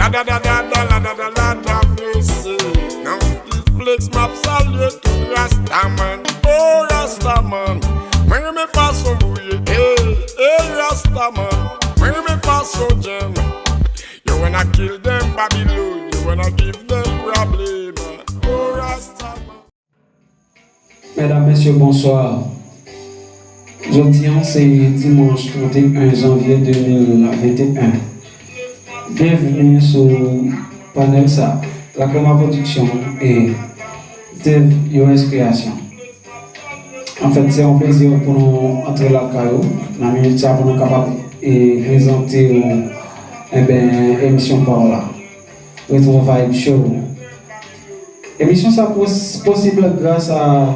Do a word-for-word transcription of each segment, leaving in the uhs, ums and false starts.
Da, da, da, da, la, da, da, la, da, flex. Non, Flex, m ap salye tout Rastaman. Oh, Rastaman. Mwen renmen fason w ye. Hey, hey, Rastaman. Mwen renmen fason w jam. You wanna kill them, Babylon. You wanna give them problem. Oh, Rastaman. Medam, mesye, bonswa. Jodi a, se dimanch trannteyen janvye de mil venteyen. Byenvni sou panèl sa, Lakrema Production e Dave U S Creation. Anfèt, se yon plezi pou nou antre lakay ou nan minit sa pou nou kapab e prezante w, enben, emisyon pa w la. Retro Vibe Show. Emisyon sa pos-, posib gras a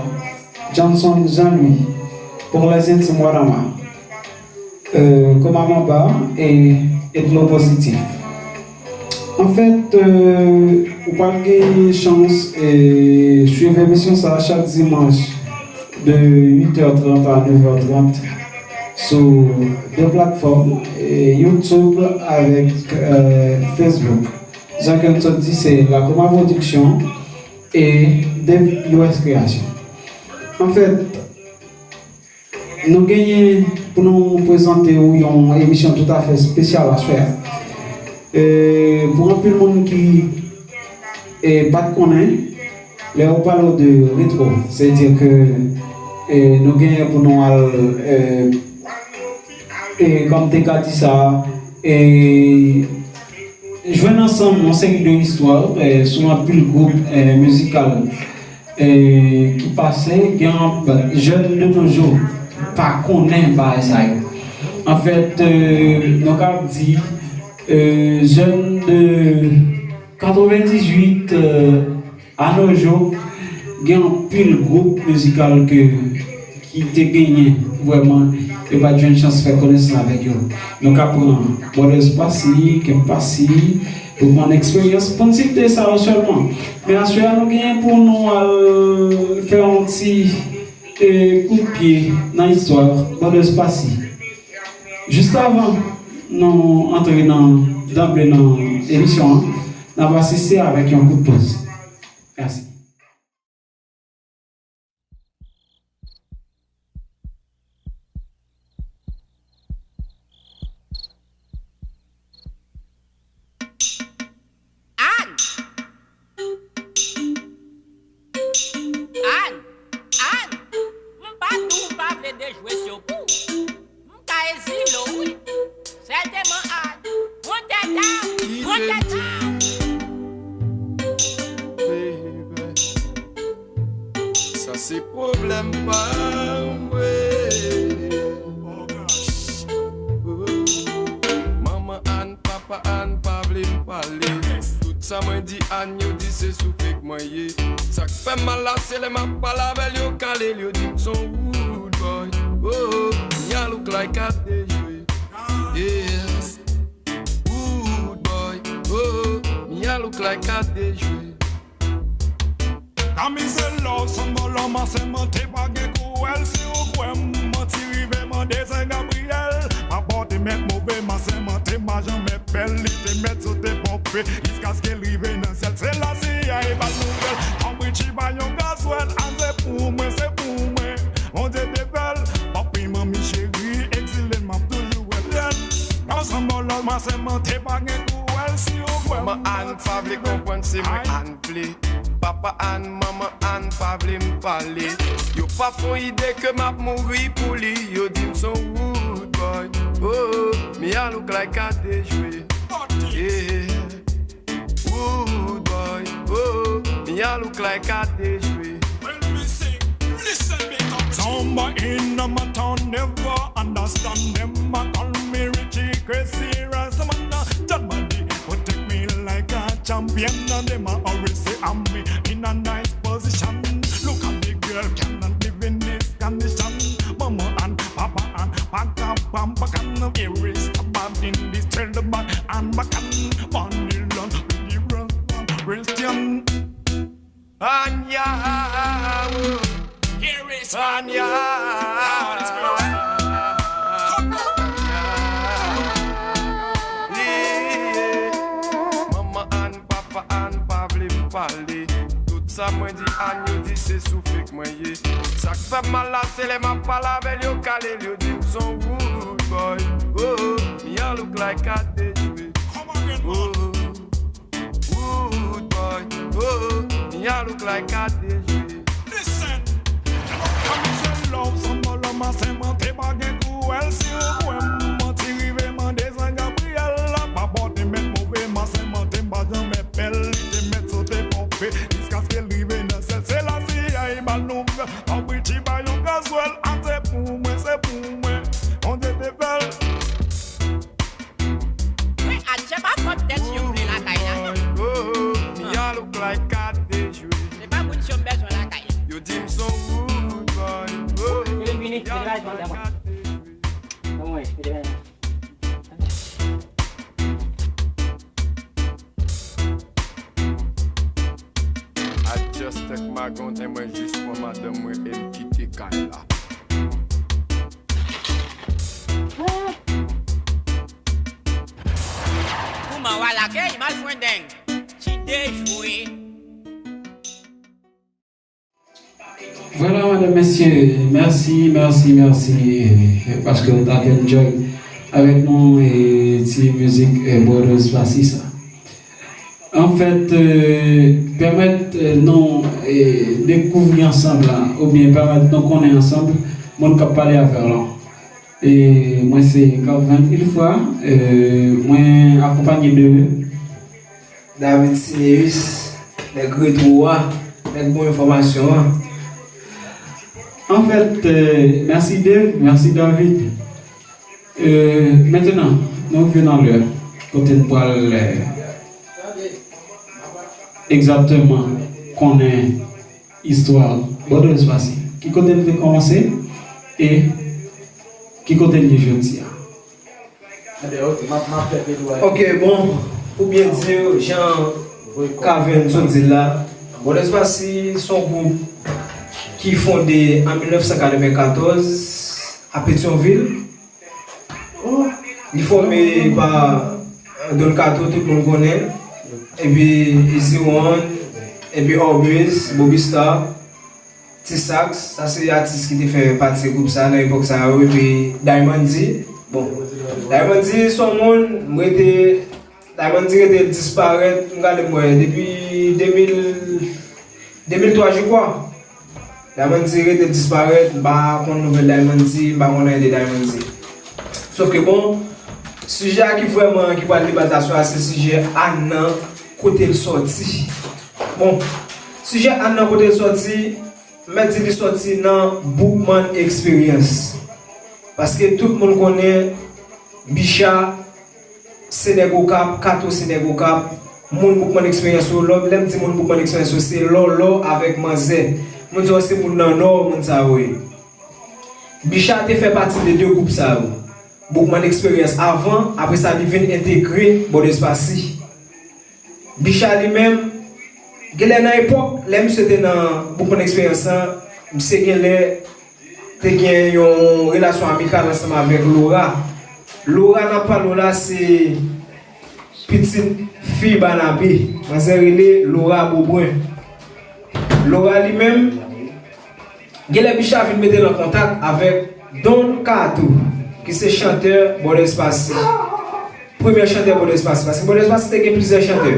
Johnson Jean-Louis, Pour les Intimes Wadama, euh, Koma Manba e Etno Pozitif. Anfèt, euh, ou pral gen chans e swiv emisyon sa chak dimanch de uit è trant a nèf è trant sou de platfòm, e YouTube avèk, euh, Facebook. Jan ke m sot di, se Lakrema Production e Dave U S Creation. Anfèt, nou genyen pou nou prezante w yon emisyon toutafè espesyal aswè a. E, pou anpil moun ki, e, pa t konnen, lè yo pale w de retro, se di ke, e, nou genyen pou nou al, e, e, kòm te ka di sa, e, jwenn ansanm yon seri de istwa, eh, sou anpil gwoup, eh, mizikal, eh, ki pase, gen anpil jèn de nos jours pa konnen bagay sa yo. Anfèt, eh, nou ka di, eh, jèn de katrevendizuit, eh, A nos jours, gen anpil gwoup mizikal ke, ki te genyen, vrèman, yo pa t jwenn chans fè konesans avèk yo. Nou ka pran Brothers Passy, Camp Passy, pou pran eksperyans, pou n site sa yo sèlman. Men aswè a, nou genyen pou nou al fè yon ti, e, kout pye nan istwa Brothers Passy. Jis avan nou antre nan, danble nan emisyon an, n ap asiste avèk yon kout poz. Mèsi. Ann! Ann! Ann! M pa di w m pa vle dejwe sou pou. M ka ezile w, wi. Sèlman Ann, pran tèt a, pran tèt a. Baby, sa se pwoblèm pa mwen. Oh, gosh. Oh. Manman Ann, papa Ann pa vle m pale. Tout sa mwen di Ann, yo di se sou fake mwen ye. Sa k fè m mal la, se lè m ap pale avè l, yo kale l, yo di m s on rude boy. Oh, oh, mi a look like a dejwe. Yeah. Rude boy. Oh, oh, mi a look like a dejwe. Kamize love, sanbòlò, masèmante pa gen kourèl. Si ou kwè m manti, rive mande Sen Gabriyèl. Papa w te mèt move, masèmante pa janmè bèl. Li te mèt sote ponpe, jiskaske l rive nan syèl. Se la si a e ba l nouvèl. Kòm Richie bay yon gazwèl, Ann se pou mwen, se pou mwen. Bondye te fè l, papi, manmi cheri, egzile m ap toujou wè l. Ansanm bòlò, masèmante pa gen kourèl, si ou kwè. Manman Ann pa vle konprann, se mwen Ann vle. Papa Ann, manman Ann pa vle m pale. Yo pa fon ide ke m ap mouri pou li. Yo di m s on rude boy. Oh, oh, mi a look like a dejwe. Yeah. Rude boy, oh, mi a look like a dejwe. Well, mi sing, listen, big up. Somebody in my town never understand them. A call me Richie Crazy Rastaman. That body protect me like a champion. And dem a always say I'm in a nice position. Look at the girl, cannot live in this condition. Mama and papa and paka pam pakan. Here is the bad in this tell the bad and back and money long with the run Christian. Anya. Here is Anya. Come on. Yeah. Sa mwen di Ann, yo di se sou fake mwen ye. Sa k fè m mal la, se lè m ap pale avè l, yo kale l, yo di m s on rude boy. Oh, oh, mi a look like a dejwe. Oh, oh, rude boy. Oh, oh, mi a look like a dejwe. Listen. Kamizèl love, sanbò love, m a sèmante, pa gen kourèl. Si ou kwè m manti, rive mande Zan Gabriyèl la. Pa bò te mèt move, m a sèmante, m pa janmen pèl. Li te mèt sote fòfe, jiskaske l rive nan syèl. Selasi ay ba l nouvèl, Abrichi ba yo gazwèl. A se pou mwen, se pou mwen, Bondye te fè l. Wi, Ann, se pa fòt tèt si yo vle lakay la, non. Oh, oh, oh, mi a look like a dejwe. Se pa moun si yo bezwen lakay. Yo di m s on rude boy. Oh, oh, mi a look like a dejwe. I just take my gun and mwen jis pran madanm mwen e m kite kay la. Kouman w a lage, malfrendeng? Ti dejwe. Vwala, madanm, mesye, mèsi, mèsi, mèsi, eh, paske w t ap enjoy avèk nou, eh, ti mizik, eh, Brothers Passy sa. Anfèt, eh, pèmèt, eh, nou, eh, dekouvri ansanm la, oubyen pèmèt nou konnen ansanm moun k ap pale avè w lan. Eh, mwen se Calvin Ilfra, eh, mwen akonpanye de David Cineus, nèg retwo a, nèg bon enfòmasyon an. Anfèt, eh, mèsi Dave, mèsi David. Eh, mentnan, nou rive nan lè kote n pral, eh, egzakteman konnen istwa Brothers Passy. Ki kote l te kòmanse e ki kote l ye jodi a? Ok, bon, pou byen di, jan Calvin sot di l la, Brothers Passy se yon gwoup ki fonde an mil nèf san katreven katòz a Petyonvil. Li fòme pa Don Kato, tout moun konnen, epi Easy One, epi Orbez, Bobby Star. T-Sax, sa se atis ki te fè pati gwoup sa nan epòk sa yo, epi Diamond D. Bon, Diamond D se yon moun, m rete, Diamond D rete disparèt, m gade m wè, depi de mil, de mil twa, je crois. Diamond D rete disparèt, m pa konn nouvèl Diamond D, m pa konn anyen de Diamond D. Sòf ke bon, sijè a ki vrèman, ki pral debat aswè a, se sijè Ann nan, kote l sòti. Bon, sijè Ann nan kote l sòti, m mèt di li sòti nan Boukman Experience. Paske tout moun konnen Bicha se nèg Okap, Kato se nèg Okap, moun Boukman Experience yo, lè m di moun Boukman Experience yo, se Lòlò avèk Manzè. Moun sa yo se moun nan Nò, moun sa yo ye. Bicha te fè pati de de gwoup sa yo. Boukman Experience avan, apre sa li vin entegre Brothers Passy. Bicha li menm, genlè nan epòk, lè misye te nan Boukman Experience lan, misye genlè te gen yon relasyon amikal ansanm avèk Laura. Laura n ap pale w la se pitit fi Banabe, manzè rele Laura Beaubrun. Laura li menm, genlè Bicha vin mete l an kontak avèk Don Kato, ki se chantè Brothers Passy. Premye chantè Brothers Passy, paske Brothers Passy te gen plizyè chantè.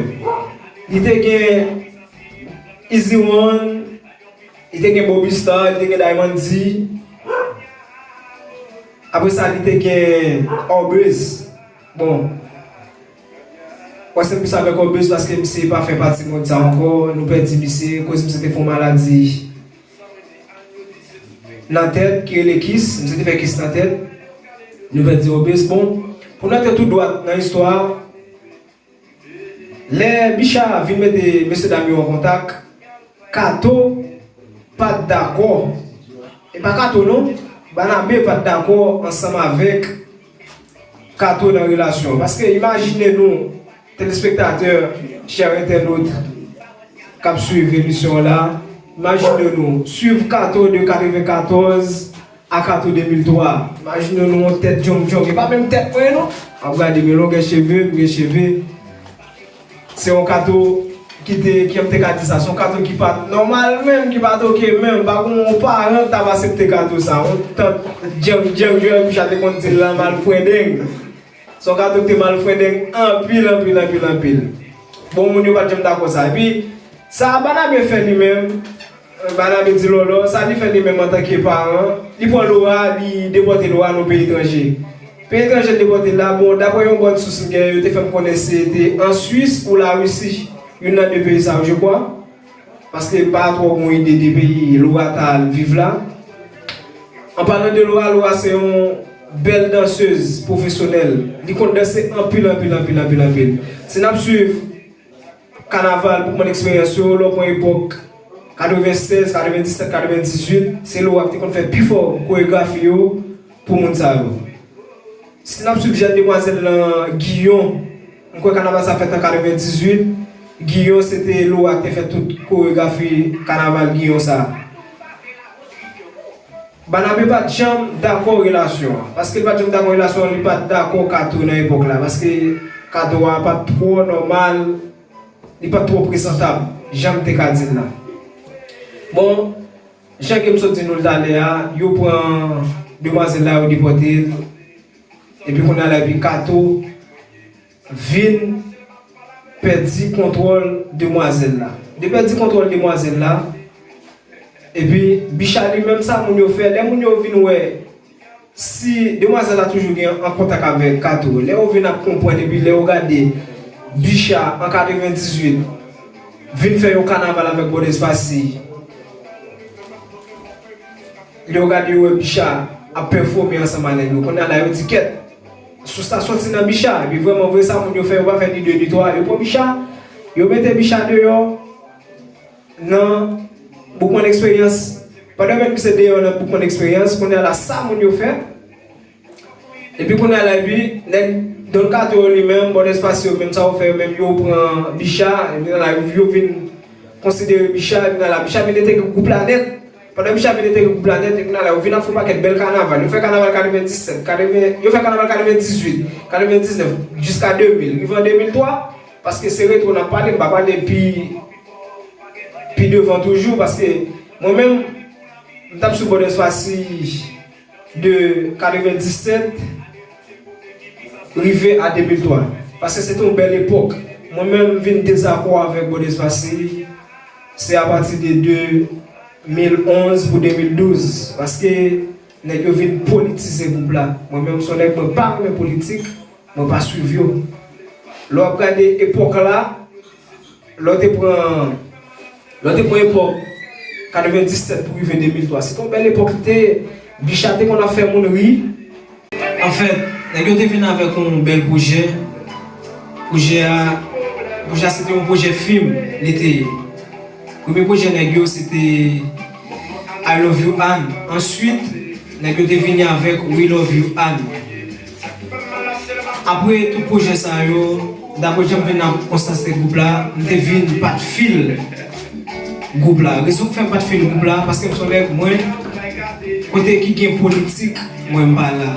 Li te gen Easy One, li te gen Bobby Star, li te gen Diamond D. Apre sa, li te gen Orbez. Bon, wè se plis avèk Orbez paske misye pa fè pati mond sa ankò, nou pèdi misye, koz misye te fè yon maladi nan tèt ki rele kis, misye te fè kis nan tèt, nou pèdi Orbez. Bon, pou n antre tou dwat nan istwa a, lè Bicha vin mete mesye dam yo an kontak, Kato pa t dakò. E pa Kato non, Banabe pa t dakò ansanm avèk Kato nan relasyon. Paske imajine nou, telespektatè, chè entènot k ap swiv emisyon an la, imajine nou, swiv Kato de katrevenkatòz a Kato de mil twa. Imajine nou yon tèt djongdjong. E pa menm tèt mwen non. W ap gade, men longè cheve, m gen cheve. Se yon Kato ki te, ki m te ka di sa, se yon Kato ki pa t nòmal menm, ki pa t oke menm. Pa gen yon paran ki t ap aksepte Kato sa. Yon tant djang djang, jan Bicha te konn di l lan, malfrendeng. Se yon Kato ki te malfrendeng anpil, anpil, anpil, anpil. Bon, moun yo pa t janm dakò sa. Epi, sa Banabe fè li menm, Banabe di Lòlò, sa li fè li menm antanke paran, li pran Laura, li depòte Laura nan yon peyi etranje. Peyi etranje l depòte l la, bon, daprè yon bòn sous m gen, yo te fè m konnen se te an Swis ou Larisi, youn nan de peyi sa yo, je crois. Paske m pa twò gen yon ide de peyi Laura t al viv la. An palan de Laura, Laura se yon bèl dansez pwofesyonèl. Li konn danse anpil, anpil, anpil, anpil, anpil. Si n ap swiv kanaval, Boukman Eksperyans yo, lè w pran epòk katrevennsèz, katrevendisèt, katrevendizuit, se Laura ki te konn fè pifò koregrafi yo pou moun sa yo. Si n ap swiv jèn demwazèl lan, Giyon, m kwè kanaval sa fèt an katrevendizuit, Giyon se te Laura ki te fè tout koregrafi kanaval Giyon sa. Banabe pa t janm dakò relasyon an. Paske li pa t janm dakò relasyon an, li pa t dakò Kato nan epòk la. Paske Kato a pa t twò nòmal, li pa t twò prezantab, jan m te ka di l la. Bon, jan ke m sot di nou l talè a, yo pran demwazèl la, yo depòte l. Epi kounye a la, epi Kato vin pèdi kontwòl demwazèl la. Li pèdi kontwòl demwazèl la, epi Bicha li menm, sa moun yo fè, lè moun yo vin wè, si demwazèl la toujou gen an kontak avèk Kato, lè yo vin ap konprann, epi lè yo gade Bicha an katrevendizuit vin fè yon kanaval avèk Bòdèz Pasi, lè yo gade, yo wè Bicha ap pèfòme ansanm a nèg yo. Kounye a la, yo di, kèt, sous la sòti nan Bicha. Epi vrèman vre, sa moun yo fè, yo pa fè ni de ni twa. Yo pran Bicha, yo mete Bicha deyò nan Boukman Eksperyans. Pandan menm misye deyò nan Boukman Eksperyans, kounye a la, sa moun yo fè. Epi kounye a la, epi nèg Don Kato yo li menm, Bòdèz Pasi yo menm, sa yo fè yo menm, yo pran Bicha, epi la, yo vin konsidere Bicha, epi la, Bicha vin entegre gwoup la nèt. Pandan Bicha vin entegre gwoup la nèt, epi la, yo vin ap fè yon pakèt bèl kanaval. Yo fè kanaval katrevendisèt, katreven, yo fè kanaval katrevendizuit, katrevendiznèf, jiska de mil. Rive an de mil twa, paske se retwo n ap pale, m pa pale pi, pi devan toujou, paske mwen menm, m t ap sou Bòdèz Pasi de katrevendisèt rive a de mil twa. Paske se te yon bèl epòk. Mwen menm, m vin dezakò avèk Bòdèz Pasi, se apati de de mil onz pou de mil douz. Paske nèg yo vin politize gwoup la. Mwen menm, se yon nèg mwen pa renmen politik, mwen pa swiv yo. Lè w ap gade epòk la, lè w te pran, lè w te pran epòk katrevendisèt pou rive de mil twa, se te yon bèl epòk li te ye. Bicha te konn ap fè moun ri. Anfèt, nèg yo te vin avèk yon bèl pwojè. Pwojè a, pwojè a se te yon pwojè fim li te ye. Premye pwojè nèg yo se te I Love You Ann. Answit, nèg yo te vini avèk We Love You Ann. Apre tout pwojè sa yo, daprè jan m vin ap konstansye gwoup la, m te vin pa t fil gwoup la. Rezon k fè m pa t fil gwoup la, paske m se yon nèg, mwen, kote ki gen politik, mwen m pa la.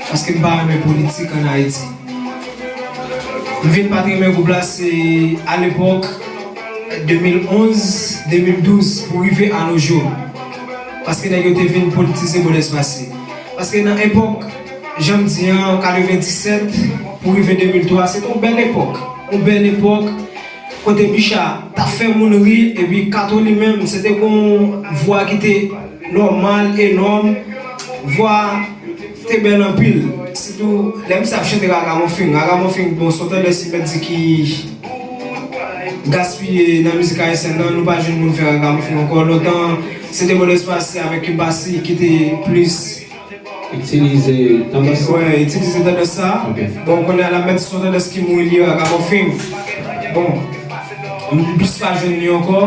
Paske m pa renmen politik ann Ayiti. M vin pa t renmen gwoup la, se alepòk de mil onz, de mil douz, pou rive a nos jours. Paske nèg yo te vin politize Bòdèz Pasi. Paske nan epòk, jan m di an, katrevendisèt pou rive de mil twa, se te yon bèl epòk. Yon bèl epòk kote Bicha t ap fè moun ri, epi Kato li menm, se te yon vwa ki te nòmal, enòm, vwa te bèl anpil. Sitou lè misye ap chante ragamuffin. Ragamuffin, bon, se yon tandans, si mèt di, ki gaspiye nan mizik ayisyèn nan. Nou pa jwenn moun fè ragamuffin ankò. Lontan, se te Bòdèz Pasi avèk King Pasi ki te plis itilize tandans sa. Wè, itilize tandans sa. Ok. Bon, kounye a la, mèt di se yon tandans ki mouri li, ragamuffin. Bon, m plis pa jwenn li ankò.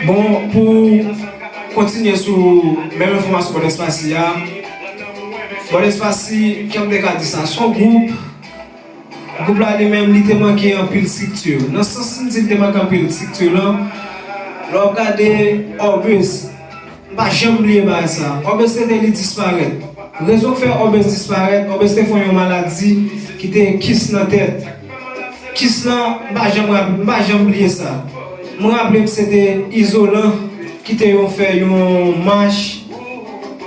Bon, pou kontinye sou menm enfòmasyon Bòdèz Pasi a, Bòdèz Pasi, jan m te ka di sa, se yon gwoup, gwoup la li menm, li te manke anpil estrikti. Nan sans m di li te manke anpil estrikti lan, lè w ap gade Obez, m pa janm bliye bagay sa. Obez te, te li disparèt. Rezon k fè Obez disparèt, Obez te fè yon maladi ki te kis nan tèt. Kis la, m pa janm rap-, m pa janm bliye sa. Mwen raple m se te Izolan ki te yon fè yon mach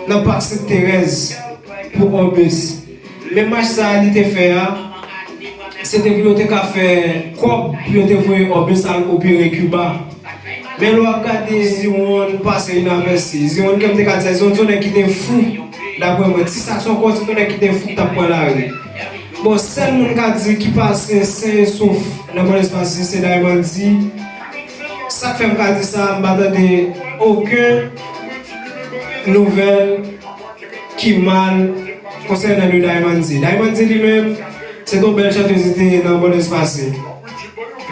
nan Pak Sent Terèz pou Orbis. Men mach sa a li te fè a, se te pou yo te ka fè kòb pou yo te voye Orbis al opere Kiba. Men lè w ap gade Ziwonn pase inapèsi. Ziwonn, kè m te ka di sa, Ziwonn se yon nèg ki te fou, daprè mwen. Ti Saks ankò se yon nèg ki te fou, ki t ap pran lari. Bon, sèl moun ka di ki pase sen e souf nan Bòn Espas, se Diamond D. Sa k fè m ka di sa, m pa tande okenn nouvèl ki mal konsènan de Diamond D. Diamond D li menm, se t on bèl chantèz li te ye nan Bòn Espas.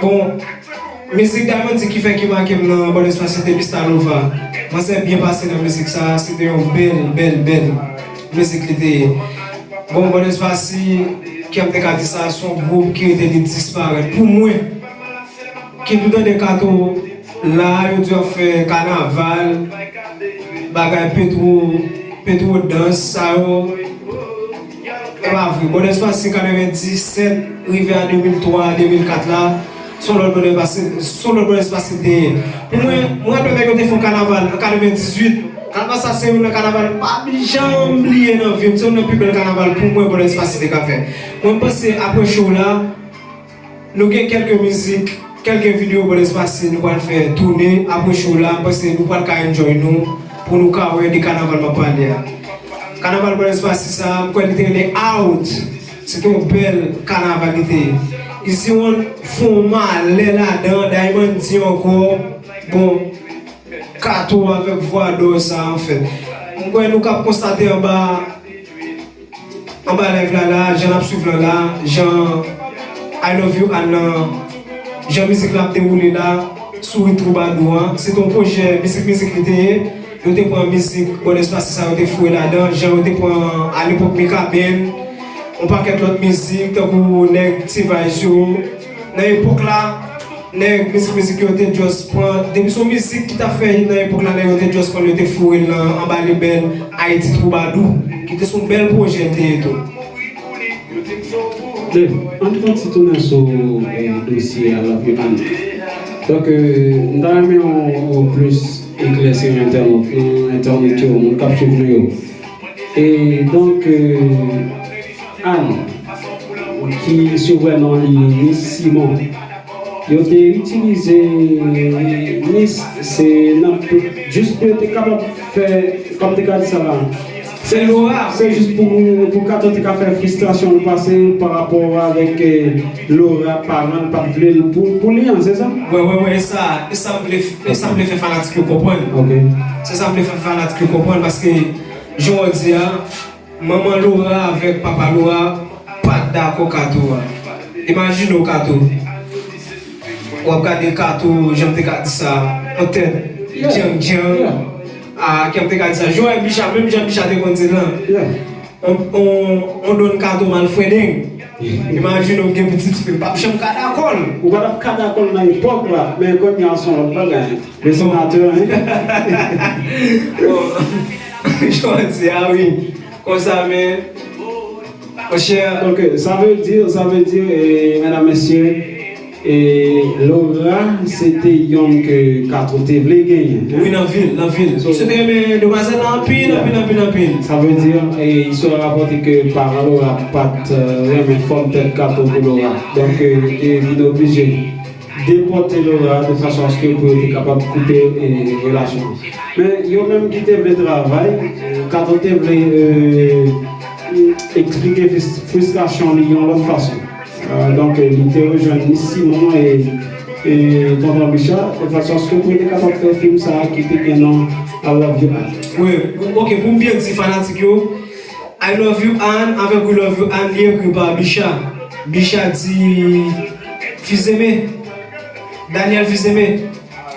Bon, mizik Diamond D ki fè ki make m nan Bòn Espas se te Bista Lova. Mwen se byen pase nan mizik sa, se te yon bèl, bèl, bèl mizik li te ye. Bon, Bòn Espas, kè m te ka di sa, se yon gwoup ki rete li disparèt. Pou mwen, ki tou tande Kato la, yo di yo ap fè kanaval, bagay petwo, petwo dans, sa yo, e pa vre. Bòn Espas, katrevendisèt, rive a de mil twa, de mil kat la, se yon lòt Bòn Espas, se yon lòt Bòn Espas te ye. Pou mwen, mwen raple nèg yo te fè yon kanaval an katrevendizuit. Kanaval sa se youn nan kanaval m pa janm bliye nan vi m. Se youn nan pi bèl kanaval pou mwen Bòn Espas te ka fè. Mwen, m panse apre show la, nou gen kèlke mizik, kèlke videyo Bòn Espas nou pral fè tounen apre show la. M panse nou pral ka enjoy nou pou nou ka wè de kanaval m ap pale a. Kanaval Bòn Espas sa, m kwè li te rele Out. Se te yon bèl kanaval li te ye. Iziwonn fè yon malè ladan, Diamond D ankò. Bon, Kato avèk vwa dò sa, anfen. M kwè nou k ap konstate anba, anba live la, la, jan n ap swiv lan la, jan I Love You Ann lan, jan mizik la ap dewoule la, sou rit twoubadou an. Se te yon pwojè mizik, mizik li te ye. Yo te pran mizik Bòn Espas sa, yo te foure ladan, jan yo te pran alepòk Mikaben, yon pakèt lòt mizik, tankou nèg T-Vice yo. Nan epòk la, nèg mizik, mizik yo te just pran, depi se yon mizik ki t ap fè hit nan epòk la, nèg yo te just pran l, yo te foure l nan, anba lebèl Ayiti Twoubadou, ki te se yon bèl pwojè l te ye tou. Dave, ann fè yon ti tounen sou, eh, dosye I Love You Ann. Donk, eh, m ta renmen w, w plis eklèsi entènot nou, entènot yo, moun k ap swiv nou yo. E donk, eh, Ann, ki sou vrè non li Nice Simon, yo te itilize Nice, se nan, jis pou yo te kapab fè, kòm te ka di sa la. Se Laura, se jis pou, pou Kato te ka fè fristrasyon l pase pa rapò avèk, eh, Laura, paran l pa t vle l pou, pou li an, se sa? Wè, wè, wè, e sa, e sa m vle, e sa m vle fè fanatik yo konprann. Ok. Se sa m vle fè fanatik yo konprann, paske, jan w di a, manman Laura avèk papa Laura pa t dakò Kato a. Imajine w Kato. W ap gade Kato, jan m te ka di sa, yon tèt djang djang. A, jan m te ka di sa. Jan w wè Bicha, menm jan Bicha te konn di l lan. On, on, on don Kato mal fwendeng. Imajine w gen pitit fi, l p ap janm ka dakò l. Ou pa t ap ka dakò l nan epòk la, men kounye a se yon lòt bagay. Le senatè, hein? Bon, jodi a, wi. Konsa, men, monchè. Ok, sa vle di, sa vle di, eh, medam, mesye, eh, Laura, se te yonn ke Kato te vle genyen, hein? Wi, nan vil, nan vil. So, misye te renmen demwazèl la anpil, yeah, anpil, anpil, anpil. Sa vle di, eh, istwa rapòte ke paran Laura pa t, eh, renmen fòm tèt Kato pou Laura. Donk, eh, li te vin oblije depòte Laura de fason aske pou yo te kapab koupe, eh, relasyon an. Men yo menm ki te vle travay, Kato te vle, eh, eksplike fris-, fristrasyon li yon lòt fason. Eh, donk, eh, li te rejwenn Nice Simon e, e Tonton Bicha, de fason aske pou yo te kapab fè fim sa a ki te gen non I Love You Ann. Wi, ok, pou m byen di fanatik yo, I Love You Ann avèk We Love You Ann, li ekri pa Bicha. Bicha di Fizeme. Daniel Fizeme.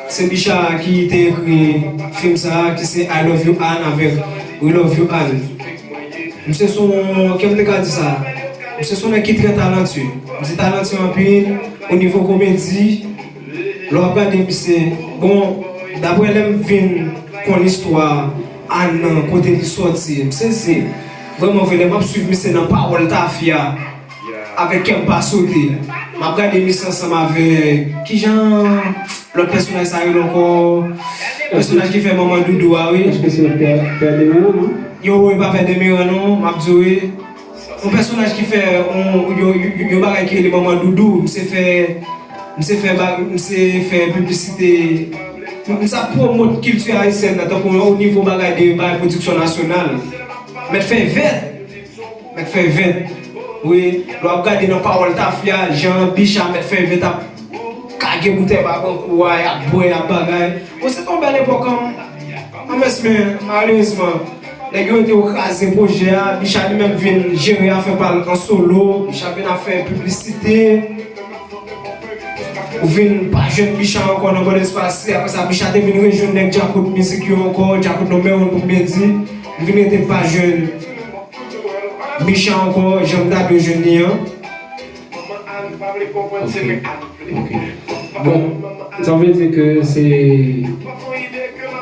Se Bicha ki te ekri fim sa a, ki se I Love You Ann avèk We Love You Ann. Misye se yon, kè m te ka di sa, misye se yon nèg ki trè talantye. Misye talantye anpil o nivo komedi. Lè w ap gade misye, bon, daprè lè m vin konn istwa Ann nan, kote li sòti, m sezi. Vrèman vre, lè m ap swiv misye nan pawòl tafya, avèk kè m pa sote. M ap gade Miss ansanm avèk, kijan lòt pèsonaj sa rele ankò? Pèsonaj ki fè manman Doudou a, wi. Èske se Pè, Pè Demeran, non? Yo, wi, pa Pè Demeran, non, m ap di w, wi. Yon pèsonaj ki fè yon, yon, yon, yon bagay ki rele manman Doudou, misye fè, misye fè ba-, misye fè piblisite, misye ap pwomot kilti ayisyèn nan, tankou o nivo bagay de, bagay pwodiksyon nasyonal. Mèt fè vèt. Mèt fè vèt. Wi, lè w ap gade nan pawòl tafya, jan Bicha mèt fè vèt ap kage boutèy ba Grankou a, y ap bwè, y ap bagay. Bon, se te yon bèl epòk, an. An mès, men, malerezman, nèg yo te yo kraze pwojè a. Bicha li menm vin jere afè pa l an solo. Bicha vin ap fè piblisite. Ou vin pa jwenn Bicha ankò nan Bòlèz Pasi. Apre sa, Bicha te vin rejwenn nèg Djakout mizik yo ankò, Djakout nonbè wan pou m byen di. M vin rete pa jwenn Bicha ankò, jan m ta dwe jwenn li an. Ok. Ok. Bon, sa vle di ke se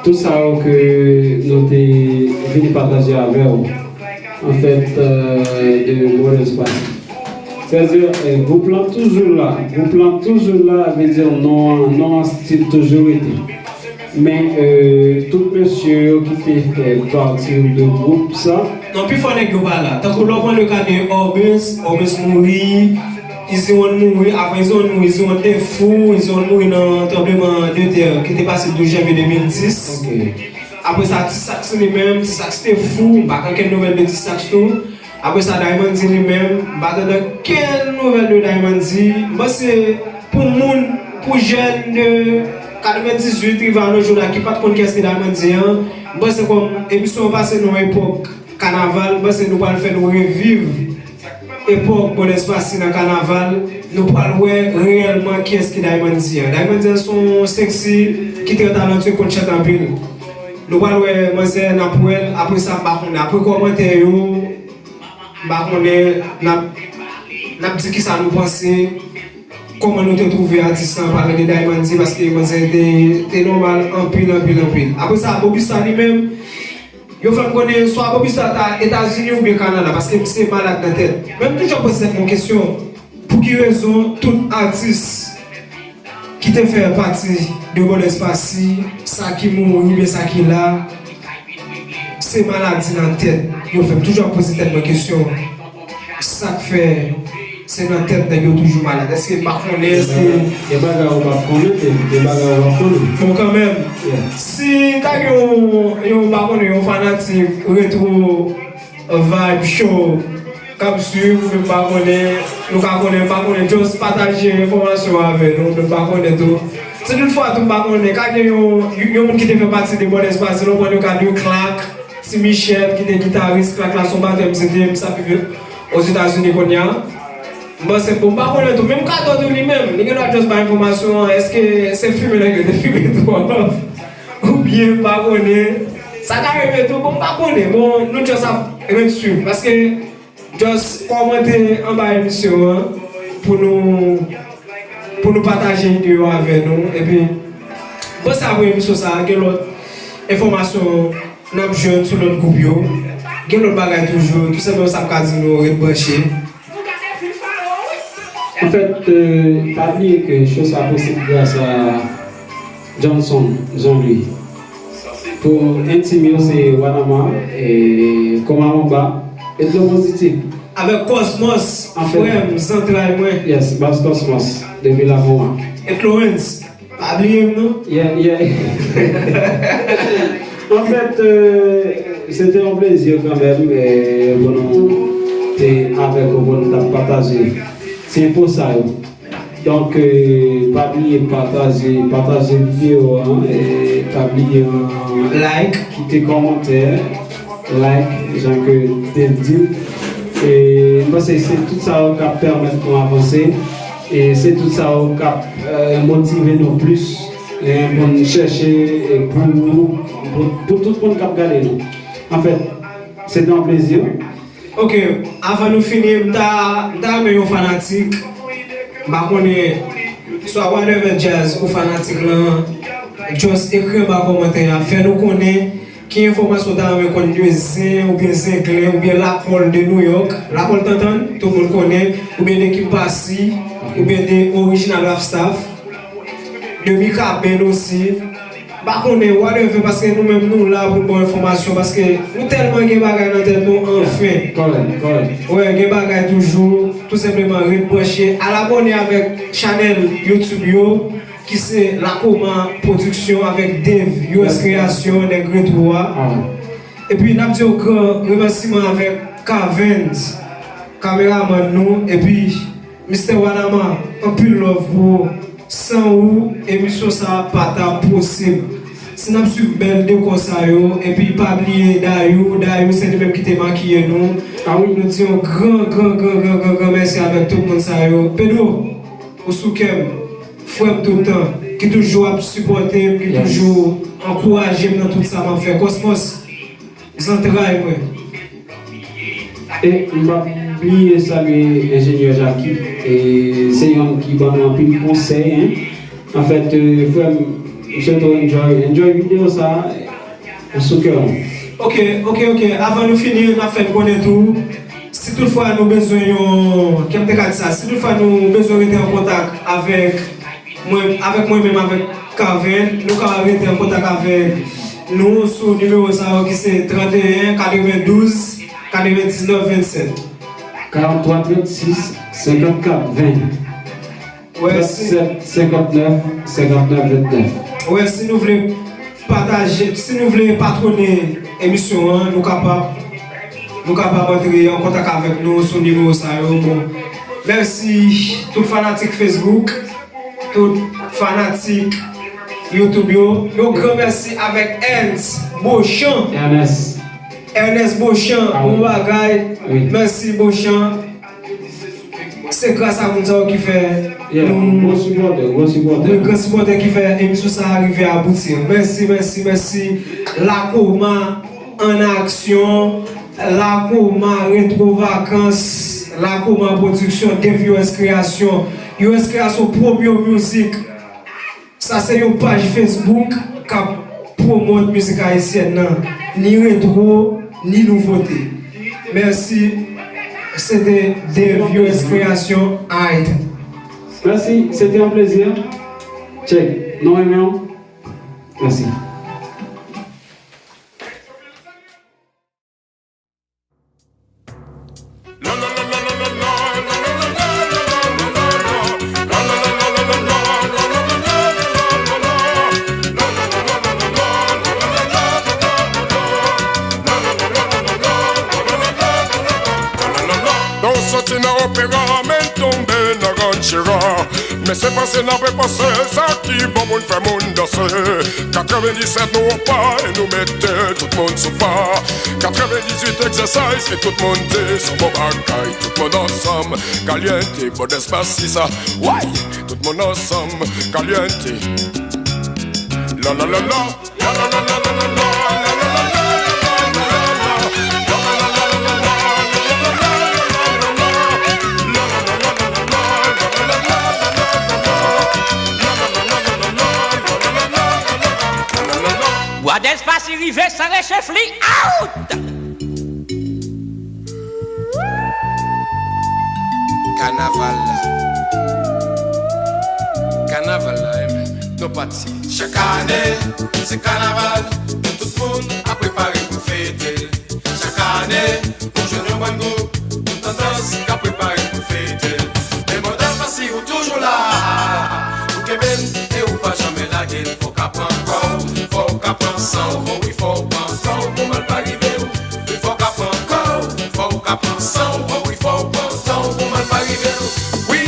tout sa yo ke nou te vin pataje avè w, anfèt, euh, de Bòlèz Pasi. Sètadi, eh, gwoup lan toujou la. Gwoup lan toujou la, vle di non an, non an still toujou rete. Men, eh, tout mesye yo ki te fè pati de gwoup sa. Non, pifò nèg yo pa la. Tankou lè w pran le ka de Orbens, Orbens mouri, Easy One mouri, avan Easy One mouri, Easy One te fou, Easy One mouri nan tranbleman de tè ki te pase douz janvye de mil dis. Ok. Apre sa, T-Sax li menm, T-Sax te fou, m pa gen okenn nouvèl de T-Sax tou. Apre sa, Diamond D li menm, m pa tande okenn nouvèl de Diamond D. M panse pou moun, pou jèn de katrevendizuit rive a nos jours la ki pa t konn kiyès ki Diamond D an, m panse kòm emisyon an pase nan yon epòk kanaval, m panse nou pral fè nou reviv epòk Bòlèz Pasi nan kanaval. Nou pral wè reyèlman kiyès ki Diamond D an. Diamond D se yon sexy ki trè talantye, konn chante anpil. Nou pral wè manzè, n ap wè l, apre sa, m pa konnen. Apre kòmantè yo, m pa konnen, n ap, n ap di kisa nou panse, kòman nou te twouve atis lan, palan de Diamond D, paske manzè te, te nòmal anpil, anpil, anpil. Apre sa, Bobista li menm, yo fè m konnen swa Bobista ta Etazini oubyen Kanada, paske misye malad nan tèt. Men m toujou ap poze tèt mwen kesyon, pou ki rezon tout atis ki te fè pati de Bòlèz Pasi, sa ki mouri oubyen sa ki la, se maladi nan tèt yo fè. M toujou ap poze tèt mwen kesyon, sa k fè se nan tèt nèg yo toujou malad? Èske m pa konnen, èske... Gen bagay ou pa konnen, gen, gen bagay ou pa konnen. Bon, kanmenm, yeah, si ta gen yon, yon, pa konnen, yon fanatik retwo Vibe Show k ap swiv, oubyen m pa konnen, nou ka konnen, m pa konnen, just pataje enfòmasyon avè nou, oubyen m pa konnen tou. Si toutfwa tou m pa konnen, ka gen yon, yon moun ki te fè pati de Bòlèz Pasi, nou pran le ka de Clack, Ti Michel, ki te gitaris, Clack la se yon batè, misye te, misye ap viv Ozetazini kounye a. M panse, bon, m pa konnen tou, menm Kato tou li menm, li gendwa just bay enfòmasyon an, èske se fimen nèg yo te fimen twòp? Oubyen m pa konnen. Sa ka rive tou, bon, m pa konnen. Bon, nou just ap ret swiv. Paske just kòmante anba emisyon an pou nou, pou nou pataje ide yo avè nou. Epi, m panse apre emisyon sa a, gen lòt enfòmasyon n ap jwenn sou lòt gwoup yo. Gen lòt bagay toujou. Tou senpleman sa m ka di nou, ret branche. Anfèt, euh, pa bliye ke show sa posib gras a Johnson Jean Louis. Pou entim yo, se Wanama, e Koma Manba, e Dlo Pozitif. Avèk Cosmos, frè m, zantray mwen. Yes, Bas Cosmos, depi Lafonwa. E Clorens. Pa bliye m non. Yeah, yeah. Anfèt, euh, se te yon plezi kanmenm, euh, pou nou te avèk ou, pou nou t ap pataje ti enfo sa yo. Donk, euh, pa bliye pataje, pataje videyo an, e pa bliye, euh, like, kite kòmantè, like, jan ke Dave di l. E m panse se tout sa yo k ap pèmèt nou avanse. E se tout sa yo k ap, euh, motive nou plis, e, pou n chèche, e, pou nou, pou, pou tout moun k ap gade nou. Anfèt, se te yon plezi. Ok, avan nou fini, m ta, m ta renmen yon fanatik, m pa konnen, swa Whatever Jazz ou fanatik lan, just ekri anba kòmantè a, fè nou konnen ki enfòmasyon w ta renmen konn de Zen oubyen Zenglen oubyen Lakòl de Nouyòk, Lakòl Tantann, tout moun konnen, oubyen de Kim Passy, oubyen de Original Rap Staff, de Mikaben osi. M pa konnen, whatever, paske nou menm nou la pou n ba w enfòmasyon, paske nou tèlman gen bagay nan tèt nou, anfen. Kòrèk, kòrèk. Wè, gen bagay toujou, tou senpleman ret branche, al abòne avèk chanèl YouTube yo, ki se Lakoma Production avèk Dave, U S Kreasyon, nèg retwo a. Epi n ap di yon gran remèsiman avèk Cavens, kameramann nou, epi Mistè Wanama, anpil love pou ou. San ou, emisyon sa a pa t ap posib. Si n ap swiv bèl dekò sa yo, epi pa bliye Dayou, Dayou se li menm ki te makiye nou. Ah wi. Nou di yon gran, gran, gran, gran, gran, gran mèsi avèk tout moun sa yo. Pedro, ou sou kè m, frè m tout tan, ki toujou ap sipòte m, ki toujou ankouraje m nan tout sa m ap fè. Cosmos, zantray mwen. E m p ap bliye salye enjenyè Jacky. E se yonn ki ban nou anpil konsèy, en. Anfèt, e, frè m, m swete w enjoy, enjoy videyo sa a, ou sou kè mwen. Ok, ok, ok. Avan nou fini, n ap fè n konnen tou, si toutfwa nou bezwen yon, kè m te ka di sa, si toutfwa nou bezwen rete an kontak avèk mwen, avèk mwen menm, avèk Carven, nou ka rete an kontak avèk nou sou nimewo sa yo ki se trannteyen katrevendouz katrevendiznèf vennsèt. Karantwa trannsis senkannkat ven. Wè, si, trannsèt senkantnèf senkantnèf ventnèf. Wè, si nou vle pataje, si nou vle patwone emisyon an, nou kapab, nou kapab antre an kontak avèk nou sou nimewo sa yo. Bon, mèsi tout fanatik Facebook, tout fanatik YouTube yo. Yon gran mèsi avèk Ernst Beauchamp. Ernest. Ernest Beauchamp, ah, bon bagay. Wi. Mèsi, Beauchamp. Se gras a moun sa yo ki fè, yeah, nou, gwo sipòtè, gwo sipòtè, de gran sipòtè ki fè emisyon sa a rive abouti. Mèsi, mèsi, mèsi. Lakoma an aksyon, Lakoma Retro Vakans, Lakoma Pwodiksyon, Dave U S Kreasyon, U S Kreasyon Promyo Music. Sa se yon paj Facebook k ap pwomòt mizik ayisyèn nan, ni retwo, ni nouvote. Mèsi, se te Dave U S Kreasyon, aight. Mèsi, se te yon plezi. Check. Nou renmen w. Mèsi. Donk soti nan opera, men tonbe nan ranchera. Men se panse n ap repanse sa ki bon pou n fè moun danse. Katrevendiset nou opa e nou mete tout moun sou pa. Katrevendizuit egzèsay e tout moun di se bon bagay. Tout moun ansanm, caliente, bon despacito. Way! Tout moun ansanm, caliente. La la la la. Bwa Dèspasi rive san rechefli, out! Kanaval la. Kanaval la, wi menm. Nou pati. Chak ane, se kanaval, tout moun ap prepare pou fete l. Chak ane, ou jwenn yon bann gwoup, yon tandans k ap prepare pou fete l. Men mòd Dèspasi ou toujou la, ou kenbe l e ou pa janmen lage l. Fò w ka pran kò w, fò w ka pran san w, o wi, fò w pran tan w pou mal pa rive w. Fò w ka pran kò w, fò w ka pran san w, o wi, fò w pran tan w pou mal pa rive w. Wi.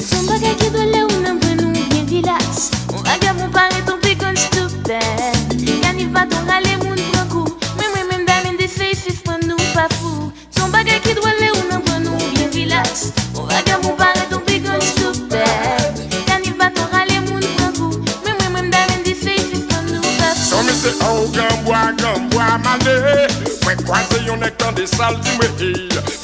Se yon bagay ki dwòl lè ou nan brenn ou byen rilaks. Yon vagabon parèt yon big gun stupid. Kanif baton rale moun pran kou. Men mwen menm diamond de fey fif pran nou pa fou. Se yon bagay ki dwòl lè ou nan brenn ou byen rilaks. Yon vagabon parèt yon big gun stupid. Kanif baton rale moun pran kou. Men mwen menm diamond de fey fif pran nou pa fou. Son misye awogan bwa, gran bwa male. Mwen kwaze yon nèg tande sa l di mwen, hey,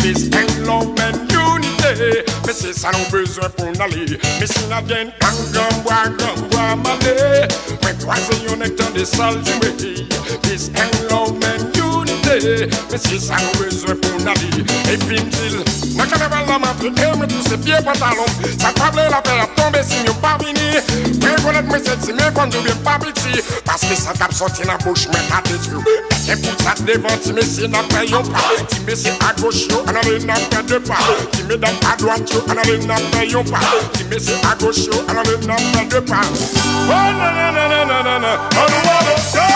peace and love and unity. Men se sa nou bezwen pou n ale. Machine again, gang, gang, bwa, gang, bwa, mande. Mwen kwaze yon nèg tande sa l di mwen, hey, peace and love and unity. Mesye, sa nou bezwen pou n ale. Epi m di l, nan kanaval la m antre, e mwen tou se pye pantalon. Sa k pa vle lapè ap tonbe si m yo pa vini. Rekonèt mwen se ti men konn oubyen m pa piti. Paske sa k ap sòti nan bouch mwen ka detwi w. Bèk e poutad devan ti mesye n ap fè yon pa. Ti mesye agoch yo, ann ale n ap fè de pa. Ti medam adwat yo, ann ale n ap fè yon pa. Ti mesye agoch yo, ann ale n ap fè de pa. Oh, nanananananana, ann wè mesye.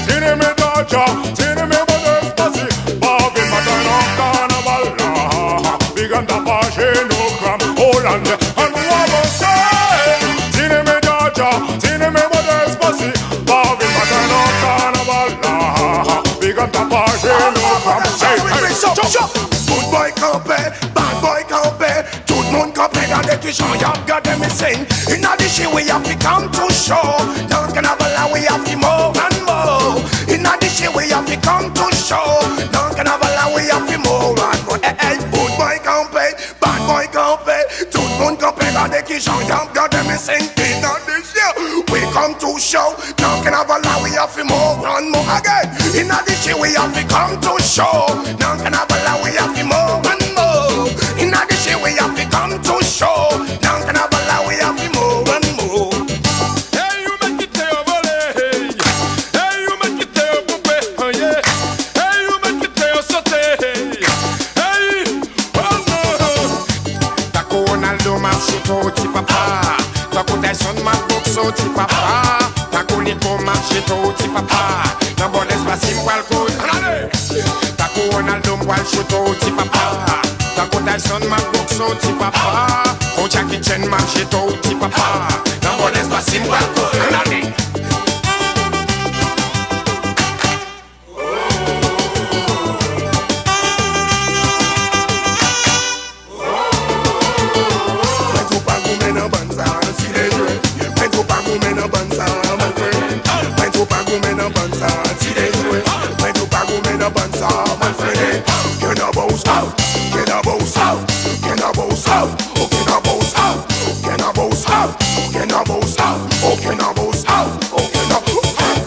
Tini mi dòdja, tini mi bòdè espasi. Pa vin maten nan kanaval la. Big an tapaje nou kranm Hollande. Ann wè mesye. Tini mi dòdja, tini mi bòdè espasi. Pa vin maten nan kanaval la. Big an tapaje nou kranm. Hey, hey. Bout bòy kanpe, bad bòy kanpe. Tout moun kanpe gade kijan y ap gade mi sing. Inna di chi wi a fi come to show. Nan kanaval la wi a fi more and more. Inna di chi wi a fi come to show. Nan kanaval la wi a fi more and more. Hey, hey, bout bòy kanpe, bad bòy kanpe. Tout moun kanpe gade kijan y ap gade mi sing. Inna di chi wi come to show. Nan kanaval la wi a fi more and more again. Inna di chi wi a fi come to show. Nan kanaval la wi a fi more and more. Inna di chi wi a fi come to show. Nan kanaval la wi a fi more and more. Hey, ou mèt kite yo vole, hey. Hey, ou mèt kite yo koupe, yeah. Hey, ou mèt kite yo sote, hey. Hey, oh, oh. Tankou Ronaldo m ap choute w ti papa. Tankou Tyson m ap bokse w ti papa. Tankou Nico m ap jete w ti papa. Nan bò lèspasi m pral kouri. Ann ale! Tankou Ronaldo m pral choute w ti papa. Tankou Tyson m ap bokse w ti papa. Kon Jackie Chan m ap jete w ti papa. Nan bò lèspasi m pral kouri. Ann ale! Mwen tou pa goumen nan bann sa, ti dejwe. Mwen tou pa goumen nan bann sa, malfrene. Mwen tou pa goumen nan bann sa, ti dejwe. Mwen tou pa goumen nan bann sa, malfrene. Can I bounce out? Can I bounce out? Can I bounce out? Oh, can I bounce out? Can I bounce out? Can I bounce out? Oh, can I bounce out? Oh, can I bounce out?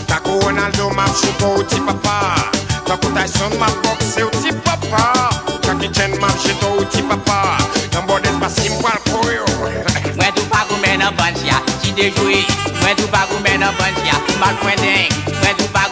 Tankou Ronaldo m ap choute w ti papa. Tankou Tyson m ap bokse w ti papa. Jackie Chan m ap jete w ti papa. Nan bò lèspasi m pral kouri w. Mwen tou pa goumen nan bann sa, ti dejwe. Mwen tou pa goumen nan bann sa, malfrene. Mwen tou pa